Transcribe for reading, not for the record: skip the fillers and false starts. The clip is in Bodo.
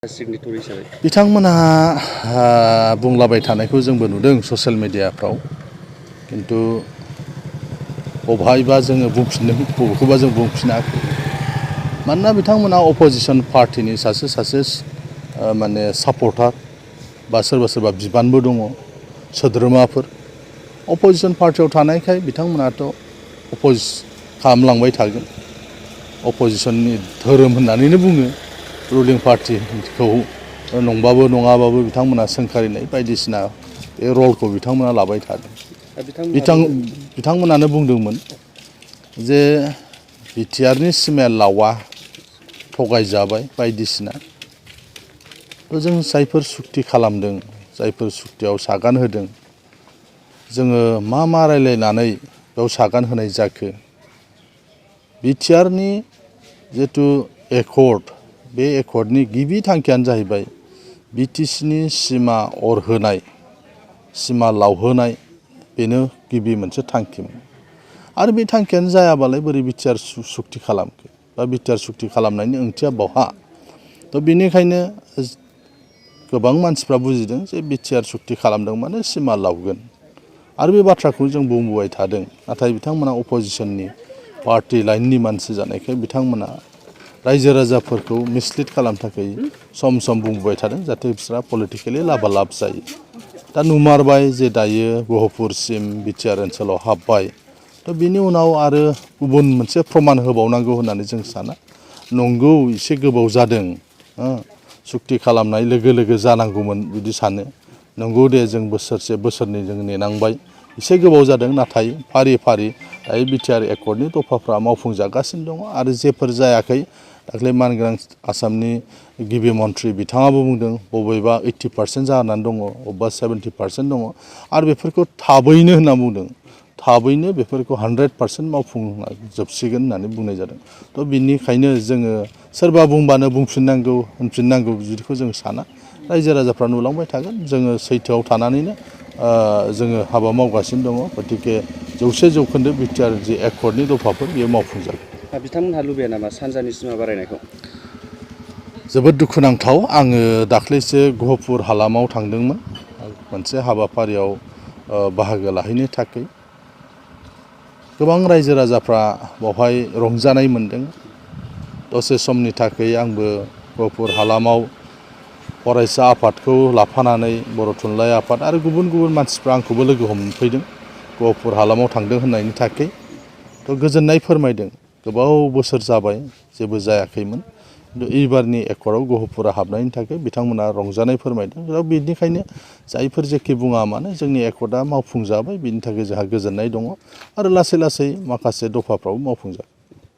सिगनेटरि हिसाबै बिथांमोनहा बुंलाबाय थानायखौ जोंबो नुदों ससियेल मिडियाफ्राव किन्तु बबेहायबा जोङो बुंफिननो बबेखौबा जों बुंफिनाखै मानोना बिथांमोना अपोजिसन पार्टिनि सासे माने सापर्टार बा सोरबा बिबानबो दङ सोद्रोमाफोर अपोजिसन पार्टियाव थानायखाय बिथांमोनाथ' अपोज खालामलांबाय थागोन अपोजिसननि धोरोम होननानैनो बुङो रुलिं पार्टिखौ नंबाबो नङाबाबो बिथांमोना सोंखारिनाय बायदिसिना बे रलखौ बिथांमोना लाबाय थादों बिथांमोनानो बुंदोंमोन जे BTRनि सिमाया लावा थगायजाबाय बायदिसिना जों जायफोर सुक्ति खालामदों जायफोर सुक्तियाव सागान होदों जोङो मा रायलायनानै बेयाव सागान होनाय जाखो BTRनि जितु एकर्ड बे एकर्डनि गिबि थांखियानो जाहैबाय BTCनि सिमा अरहोनाय सिमा लावहोनाय बेनो गिबि मोनसे थांखिमोन आरो बे थांखियानो जायाबालाय बोरै BTR सुक्ति खालामखो बा BTR सुक्ति खालामनायनि ओंथिया बहा थ' बेनिखायनो गोबां मानसिफ्रा बुजिदों जे BTR सुक्ति खालामदों माने सिमा लावगोन आरो बे बाथ्राखौ जों बुंबोबाय थादों नाथाय बिथांमोना अपोजिसननि पार्टि लाइननि मानसि जानायखाय बिथांमोना रायजो राजाफोरखौ मिसलिड खालामनो थाखाय सम बुंबोबाय थादों जाहाथे बिसोरा पलिटिकेलि लाभालाब जायो दा नुमारबाय जे दायो गहपुरसिम BTR ओनसोलाव हाबबाय थ' बिनि उनाव आरो गुबुन मोनसे प्रमान होबावनांगौ होननानै जों साना नंगौ एसे गोबाव जादों सुक्ति खालामनाय लोगो जानांगौमोन बिदि सानो नंगौ दे जों बोसोरसे बोसोरनै जों नेनांबाय एसे गोबाव जादों नाथाय फारि दायो BTR एकर्डनि दफाफ्रा मावफुंजागासिनो दङ आरो जेफोर जायाखै दाख्लै मानगोनां आसामनि गिबि मन्थ्रि बिथाङाबो बुंदों बबेबा 80% जानानै दङ बबेबा 70% दङ आरो बेफोरखौ थाबैनो होनना बुंदों थाबैनो बेफोरखौ 100% मावफुंजोबसिगोन होननानै बुंनाय जादों थ' बिनिखायनो जोङो सोरबा बुंबानो बुंफिननांगौ होनफिननांगौ बिदिखौ जों साना रायजो राजाफ्रा नुलांबाय थागोन जोङो सैथोआव थानानैनो जोङो हाबा मावगासिनो दङ गतिके 100% BTR जि एकर्डनि दफाफोर बेयो मावफुंजागोन बिथांमोनहा लुबैया नामा सानजानि सिमा बारायनायखौ जोबोद दुखुनांथाव आङो दाख्लैसो गहपुर हालामाव थांदोंमोन मोनसे हाबाफारियाव बाहागो लाहैनो थाखाय गोबां रायजो राजाफ्रा बेवहाय रंजानाय मोन्दों दसे समनि थाखाय आंबो गहपुर हालामाव फरायसा आफादखौ लाफानानै बर' थुनलाइ आफाद आरो गुबुन मानसिफ्रा आंखौबो लोगो हमफैदों गहपुर हालामाव थांदों होननायनि थाखाय थ' गोजोननाय फोरमायदों गोबाव बोसोर जाबाय जेबो जायाखैमोन खिन्थु एबारनि एकर्डआव गहपुरा हाबनायनि थाखाय बिथांमोना रंजानाय फोरमायदों दा बेनिखायनो जायफोर जेखि बुङा मानो जोंनि एकर्डआ मावफुंजाबाय बिनि थाखाय जोंहा गोजोननाय दङ आरो लासै माखासे दफाफ्रावबो मावफुंजागोन